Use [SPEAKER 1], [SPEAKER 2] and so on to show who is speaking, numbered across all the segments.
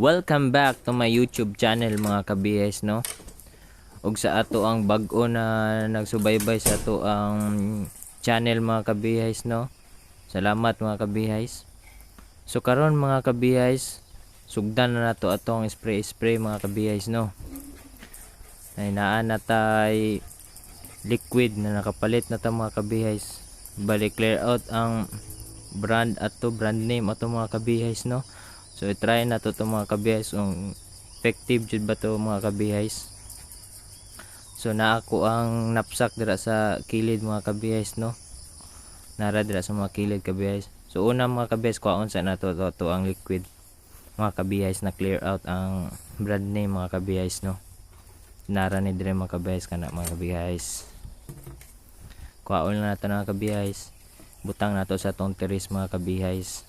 [SPEAKER 1] Welcome back to my YouTube channel, mga kabihays, no. Ug sa ato ang bag-o na nagsubaybay sa ato ang channel, mga kabihays, no. Salamat, mga kabihays. So karon, mga kabihays, sugdan na nato atong spray spray, mga kabihays, no. Ay naa na tay liquid na nakapalit na ta, mga kabihays. Bali clear out ang brand ato, brand name ato, mga kabihays, no. So i-try na to mga kabihays kung effective jud ba to, mga kabihays. So naa ko ang knapsack dira sa kilid, mga kabihays, no. Nara dira sa mga kilid, kabihays. So una, mga kabihays, kuhaon sa nato to ang liquid, mga kabihays, na clear out ang brand name, mga kabihays, no. Nara ni dire, mga kabihays, kana, mga kabihays. Kuhaon lang nato, mga kabihays. Butang nato sa atong terrace, mga kabihays.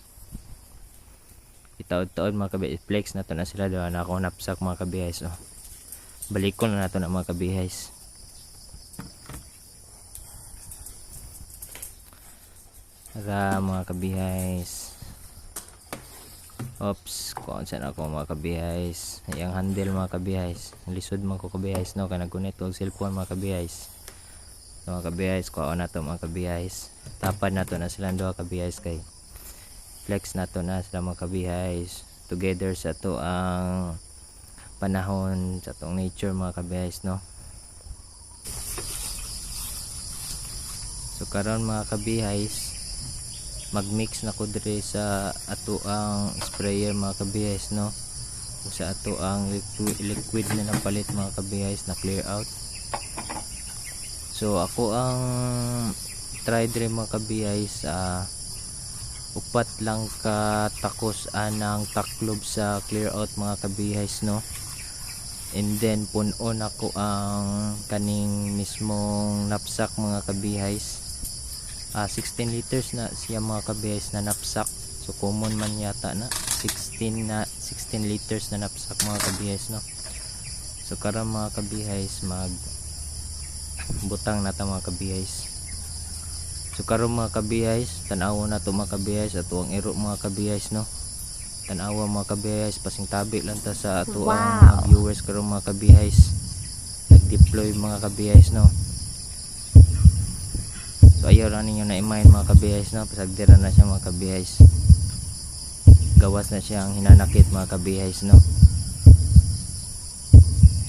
[SPEAKER 1] Itaod-taod, mga kabihays, flex na to na sila diba na ako knapsack, mga kabihays, oh. Balikon na nato na, mga kabihays. Ra, mga kabihays. Oops, kuan saan ako, mga kabihays. Yang handle, mga kabihays. Lisod man ko, kabihays, no, kay nagconnect og cellphone, mga kabihays. So, mga kabihays, kuan na to, mga kabihays. Tapad na to na silang duha, kabihays, kay flex na to na sila, mga kabihays, together sa to ang panahon, sa tong nature, mga kabihays, no. So karon, mga kabihays, magmix na ko diri sa ato ang sprayer, mga kabihays, no, ug sa ato ang liquid na napalit, mga kabihays, na clear out. So ako ang try diri, mga kabihays, upat lang ka takos anang taklob sa clear out, mga kabihays, no. And then punon ako ang kaning mismong knapsack, mga kabihays. 16 liters na siya, mga kabihays, na knapsack. So common man yata na 16 na 16 liters na knapsack, mga kabihays, no. So karon, mga kabihays, mag butang na ta, mga kabihays. So karon, mga kabihays, tan-awa na to, mga kabihays, ato ang iro, mga kabihays, no. Tan-awa, mga kabihays, pasingtabi lang ta sa ato ang mga viewers karon, mga kabihays. Nag-deploy, mga kabihays, no. So ayaw lang ninyo na i-mind, mga kabihays, no. Pasagdira na siya, mga kabihays. Gawas na siya ang hinanakit, mga kabihays, no.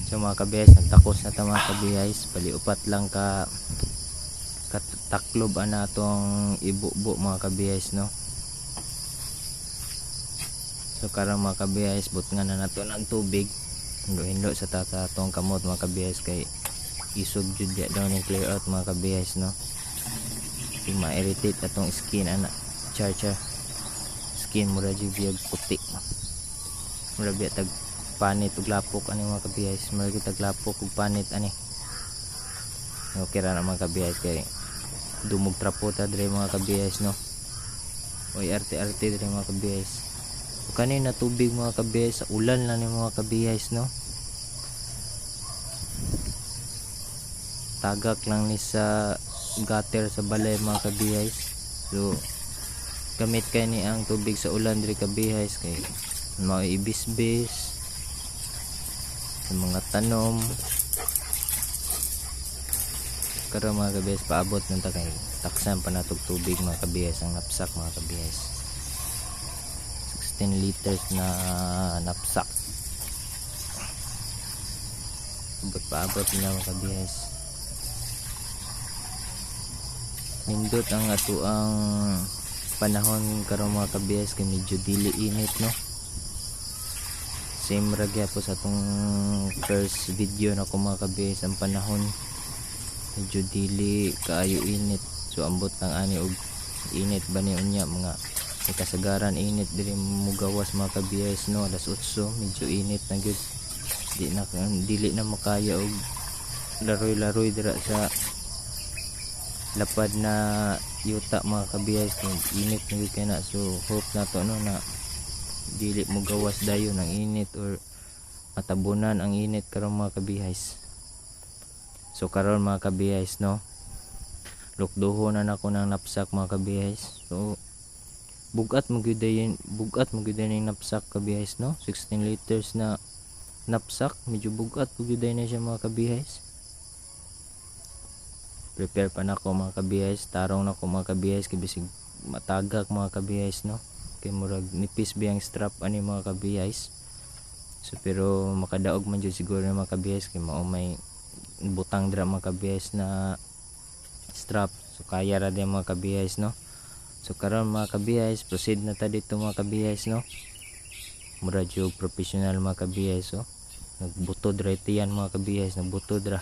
[SPEAKER 1] So mga kabihays, nagtakos na ta, mga kabihays. Bali upat lang ka taklob ana atong ibubo, mga kabihays, no. So karon, mga kabihays, butngan na nato ng tubig. Hindo-hindo sa tata atong kamot, mga kabihays, kay isog jud ya daw ning clear out, mga kabihays, no. Kay ma-irritate atong skin ana. Char char. Skin mura jud biyag puti. Mura biya tag panit ug lapok ani, mga kabihays. Mura gyud tag lapok ug panit ani. Okay ra na, mga kabihays, kay dumog trapo ta dire, mga kabihays, no. Oy, arte-arte dire, mga kabihays. O kanina tubig, mga kabihays, sa ulan lang ni, mga kabihays, no. Tagak lang ni sa gutter sa balay, mga kabihays. So gamit kay ni ang tubig sa ulan diri, kabihays, kay maibisbis sa mga tanom. Karon, mga kabihays, paabot nang ta kay taksan pa natog tubig, mga kabihays, ang knapsack, mga kabihays. 16 liters na knapsack. Abot paabot nila, mga kabihays. Nindot ang ato ang panahon karon, mga kabihays, kay medyo dili init, no. Same ra gyapon sa atong first video na ko, mga kabihays, ang panahon medyo dili kaayo init. So ambot lang ani og init ba ni unya, mga may kasagaran init diri mugawas, mga kabihays, no. Alas 8 medyo init na gyud, di na dili na makaya og laroy-laroy dira sa lapad na yuta, mga kabihays, kay init na gyud kay na. So hope na to, no, na dili mo gawas dayon ang init or matabunan ang init karon, mga kabihays. So karon, mga kabihays, no, lukduho na nako ng knapsack, mga kabihays. So Bugat mo gyud dayon, bugat mo gyud ning knapsack, kabihays, no? 16 liters na knapsack, medyo bugat po gyud na siya, mga kabihays. Prepare pa nako, mga kabihays, tarong nako, mga kabihays, kay bisig matagak, mga kabihays, no? Kay murag nipis ba ang strap ani, mga kabihays. So pero makadaog man jud siguro mga kabihays, kay mao may butang dira, mga kabihays, na strap. So kaya ra din, mga kabihays, no? So karon, mga kabihays, proceed na ta dito, mga kabihays, no? Mura jud professional, mga kabihays. So nagbutod ra ito yan, mga kabihays, nagbutod ra.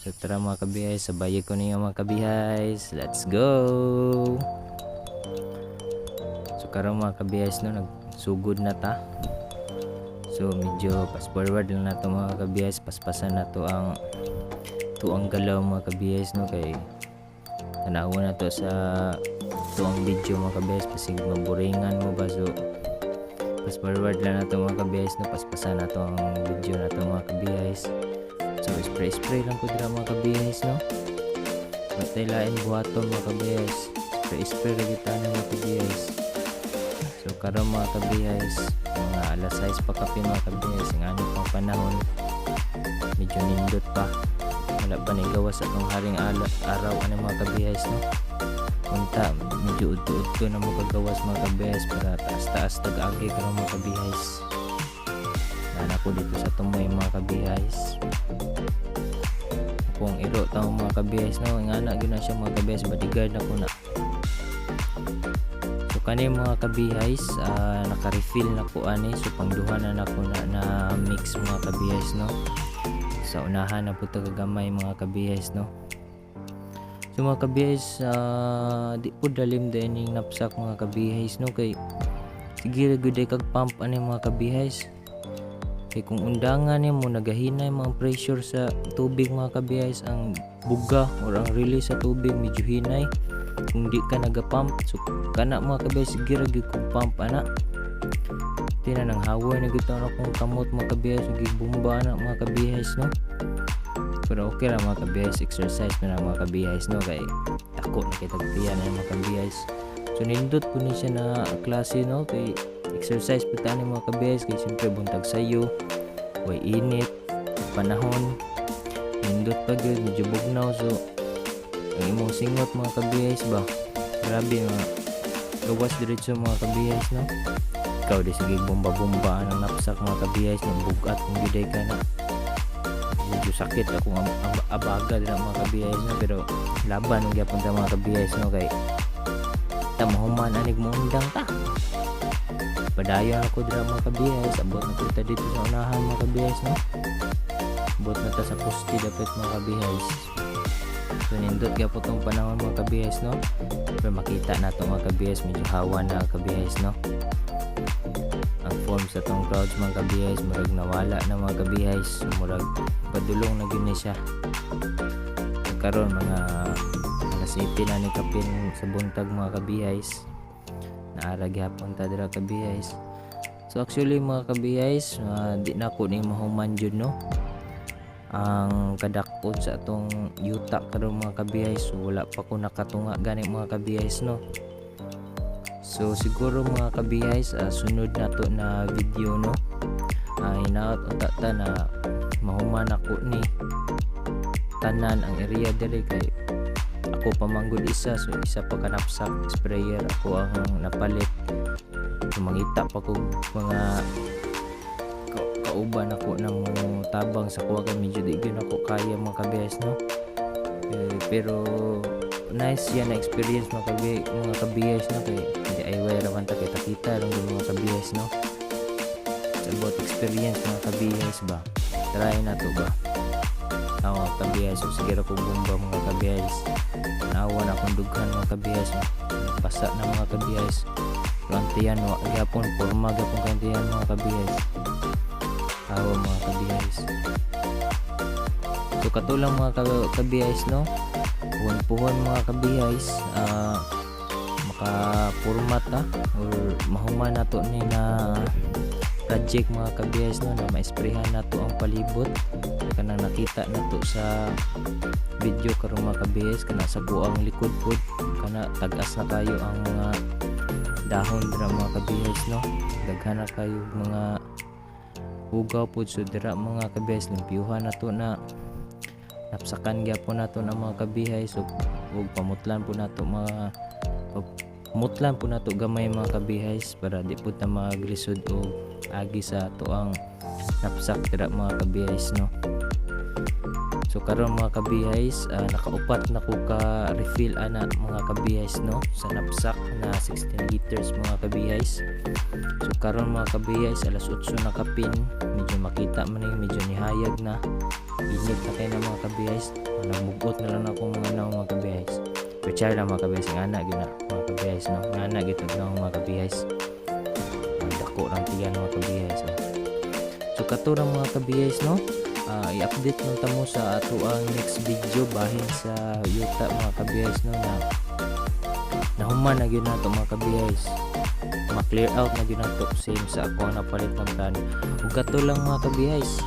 [SPEAKER 1] So tara, mga kabihays, sabay ko niyo, mga kabihays. Let's go. So karon, mga kabihays, no, nagsugod na ta. So medyo fast forward lang nato, mga kabihays, paspasan nato ang tuang galaw, mga kabihays, no, kay tanawa na to sa tuang video, mga kabihays, pasig maboringan mo ba. So fast forward lang nato, mga kabihays, no, paspasan nato ang video nato, mga kabihays. So spray spray lang ko dira, mga kabihays, no? Watay lain buhaton, mga kabihays, spray spray ra kita ni, mga kabihays. So karon, mga kabihays, mga alas 6 pa kape, mga kabihays, ang ano pang panahon, medyo nindot pa. Wala pa ni gawas atong haring araw ani, mga kabihays, no? Unta medyo udto-udto na mo kagawas, mga kabihays, para taas-taas tag-agi karon, mga kabihays. Nana ko dito sa tumoy, mga kabihays. Kung iro taong, mga kabihays, no, ingana gyud na siya, mga kabihays, bodyguard na ko na. So kani, mga kabihays, naka-refill na ko ani. So pangduha na nako na, na mix, mga kabihays, no? Sa unahan na po ta kagamay, mga kabihays, no? So mga kabihays, di po dalim din yung knapsack, mga kabihays, no, kay sige ra gyud kag pump ani, mga kabihays, kay kung undangan nimo, nagahinay mga pressure sa tubig, mga kabihays. Ang buga or ang release sa tubig medyo hinay kung di ka naga-pump. So kana, mga kabihays, sige ra gyud kung pump ana. Tina nang haway na gyud akong kamot, mga kabihays, gibumba na, mga kabihays, no? Pero okay ra, mga kabihays, exercise na mga kabihays, no, kay dako na kay tagtiyan na, mga kabihays. So nindot po ni siya na klase, no, kay exercise po tani, mga kabihays, kay siyempre buntag sayo, way init panahon, nindot pa gyud, medyo bugnaw. So ang imong singot, mga kabihays ba, grabe mga gawas diretso, mga kabihays, no? Ikaw di sige bomba-bomba ang knapsack, mga kabihays, no? Bugat kung giday ka na, medyo sakit akong abaga dira, mga kabihays, no? Pero laban ang gyapon ta, mga kabihays, no, kay ta mahuman anig moundang ta. Padayon ako dira, mga kabihays. Abot na kita dito sa unahan, mga kabihays, no? Abot na ta sa poste dapat, mga kabihays. So nindot gyapon tong panahon, mga kabihays, no? Pero makita na to, mga kabihays, medyo hawa na, kabihays, no? Ang form sa tong clouds, mga kabihays, murag nawala na, mga kabihays. So, murag padulong na gyud ni siya. So, karon mga alas 7 na ni kapin sa buntag, mga kabihays. Naara gihapon ta dira, kabihays. So actually, mga kabihays, di na ko ni mahuman jud, no, ang kadakot sa atong yuta karon, mga kabihays. So wala pa ko nakatunga gani, mga kabihays, no? So siguro, mga kabihays, sunod na to na video, no, hinaot unta ta na mahuman ako ni tanan ang area diri, kay ako pa man gud isa. So isa pa ka knapsack sprayer ako ang napalit. So mangita pa kog mga kauban ako na mo tabang sa kuha, kay medyo di gyud ako kaya, mga kabihays, no? Eh, pero nice yan na experience, mga kabihays, no, kay DIY ra man ta, kita kita lang gyud, mga kabihays, no? It's about experience, mga kabihays ba. Try na to ba. Ako, mga kabihays, so sige ra ko bomba, mga kabihays. Nawa na akong dughan, mga kabihays. Basa na, mga kabihays, pero ang tiyan wa gyapon porma gyapon kay tiyan, mga kabihays. Awa, mga kabihays. So katulang, mga kabihays, no, puhon-puhon, mga kabihays, maka-format ta or mahuman nato ni na project, mga kabihays, no, na maesprayhan nato ang palibot kanang nakita nato sa video karon, mga kabihays, kana sa buang likod pod, kana tag-as na kayo ang mga Dahon dira, mga kabihays, no? Daghan na kayo mga hugaw pud. So dira, mga kabihays, limpyuhan na to na, napsakan gyapon nato na, mga kabihay. So ug pamutlan po nato, mga pamutlan po nato gamay, mga kabihays, para di po ta maglisod og agi sa ato ang napsak dira, mga kabihays, no? So karon, mga kabihays, nakaupat na ko ka refill ana, mga kabihays, no, sa knapsack na 16 liters, mga kabihays. So karon, mga kabihays, alas 8 na kapin, medyo makita man ni, medyo nihayag na. Init na kay na, mga kabihays. Nagmugot na lang ako mga naong, mga kabihays. Pero char lang, mga kabihays, ang ana gyud na, mga kabihays, no. Ang ana gyud naong, mga kabihays. Ang dako lang tiyan, mga kabihays. So kato ra, mga kabihays, no. I-update lang ta mo sa ato ang next video bahin sa yuta, mga kabihays, no, na nahuman na gyud nato, mga kabihays, ma-clear out na gyud nato, same sa ako ang napalit ng plan. Ug kato lang, mga kabihays.